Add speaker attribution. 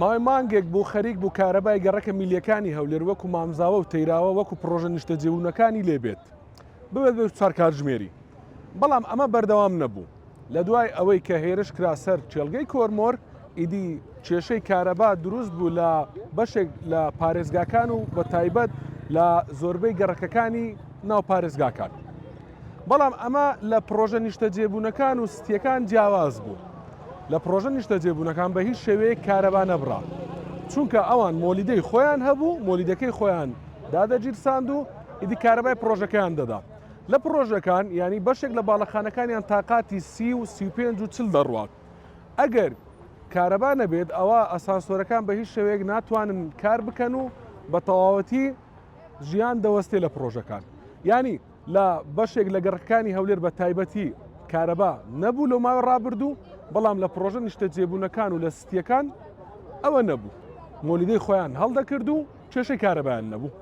Speaker 1: ماوەی مانگێک بوو خەریک بوو کارەبای گەڕەکە میللیەکانی هەولێر وەکو مامزاوە و تەیراوە وەکو پڕۆژە نیشتەجێبوونەکانی لێ بێت ببێت بە 24 کاتژمێری بەڵام ئەمە بەردەوام نەبوو لە دوای ئەوەی کە هێرش کرا سەر کێڵگەی کۆرمۆر ئیدی کێشەی کارەبا دروست بوو لە بەشێک لە پارێزگاکان و بە تایبەت لە زۆربەی گەڕەکەکانی ناو پارێزگاکان. بەڵام ئەمە لە پڕۆژە نیشتەجێبوونەکان و ستیەکان جیاواز بوو. لە پڕۆژە نیشتەجێبوونەکان بە هیچ شێوەیەک کارەبا نەبڕا. چونکە ئەوان مۆلیدەی خۆیان هەبوو، مۆلیدەکەی خۆیان دادەگیرساند و ئیدی کارەبای پڕۆژەکەیان دەدا. لە پڕۆژەکان یانی بەشێک لە باڵەخانەکانیان تاقاتی 30 و 35 و 40 دەڕوات. ئەگەر کارەبا نەبێت ئەوا ئەسانسۆرەکان بە هیچ شێوەیەک ناتوانن کار بکەن و بە تەواوەتی ژیان دەوەستێ لە پڕۆژەکان. یانی لە بەشێک لە گەڕەکەکانی هەولێر بە تایبەتی کارەبا نەبوو لەو ماوەی ڕابردوو، بەڵام لە پڕۆژە نیشتەجێبوونەکان و لە ستییەکان ئەوە نەبوو. مۆلیدەی خۆیان هەڵدەکرد و کێشەی کارەبایان نەبوو.